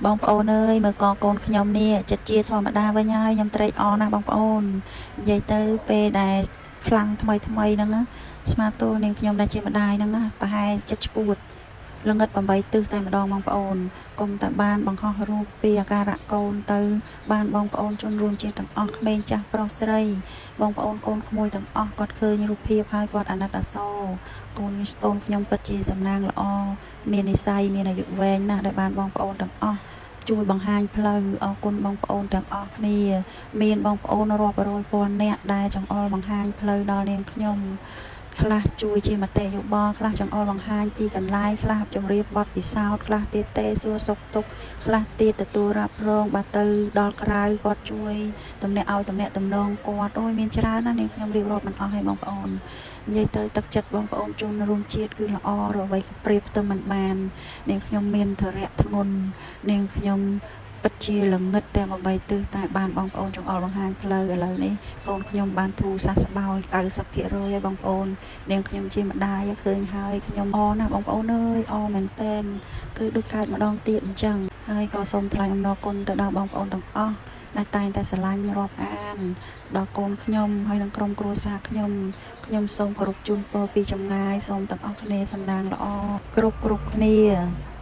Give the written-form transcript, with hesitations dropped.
បងប្អូនអើយមើលកកូនខ្ញុំនេះចិត្តជាធម្មតាវិញហើយខ្ញុំត្រេកអរណាស់បងប្អូននិយាយទៅពេលដែលខ្លាំងថ្មីថ្មីហ្នឹងណាស្មាតូនាងខ្ញុំដែលជាម្ដាយហ្នឹងណាប្រហែលចិត្តឈួតល្ងិត8ទិសតែម្ដងបងប្អូនកុំតែបានបង្ហោះរូបពីអាការៈកូនទៅ បានបងប្អូនជនរួមជាតិទាំងអស់ក្មេងចាស់ប្រុសស្រី បងប្អូនកូនក្មួយទាំងអស់គាត់ឃើញរូបភាពហើយគាត់អាណិតអាសូរកូនកូនខ្ញុំពិតជាសំណាងល្អមាននិស្ស័យមានអាយុវែងណាស់ដែលបានបងប្អូនទាំងអស់ជួយបង្ហាញផ្លូវអរគុណបងប្អូនទាំងអស់គ្នា មានបងប្អូនរាប់រយពាន់នាក់ដែលចង្អុលបង្ហាញផ្លូវដល់នាងខ្ញុំខ្លះជួយជាមតិយោបល់ខ្លះចង្អុលបង្ហាញទីកន្លែងខ្លះជម្រាបបទពិសោធន៍ខ្លះទៀតទេសួរសុខទុក្ខខ្លះទៀតទទួលរ៉ាប់រងបើទៅដល់ក្រៅគាត់ជួយ តំណាក់ឲ្យតំណាក់តំណងគាត់អូយមានច្រើនណាស់នាងខ្ញុំរៀបរាប់មិនអស់ឲ្យបងប្អូននិយាយទៅទឹកចិត្តបងប្អូនជនរួមជាតិគឺល្អរអ្វីក៏ប្រៀបផ្ទឹមមិនបាននាងខ្ញុំមានធរៈធ្ងន់នាងខ្ញុំពិតជាល្ងិតតែ8ទិសតែបានបងប្អូនចង្អុលបង្ហាញផ្លូវឥឡូវនេះកូនខ្ញុំបានធូរសះស្បើយ90%ហើយបងប្អូននាងខ្ញុំជាម្ដាយឃើញហើយខ្ញុំអរណាស់បងប្អូនអើយអរមែនតែនគឺដូចកើតម្ដងទៀតអញ្ចឹងហើយក៏សូមថ្លែងអំណរគុណទៅដល់បងប្អូនទាំងអស់ ដែលតែងតែស្រឡាញ់រាប់អានដល់កូនខ្ញុំហើយនិងក្រុមគ្រួសារខ្ញុំខ្ញុំសូមគោរពជូនពរពីចម្ងាយសូមទាំងអស់គ្នាសំណាងល្អគ្រប់គ្រប់គ្នា។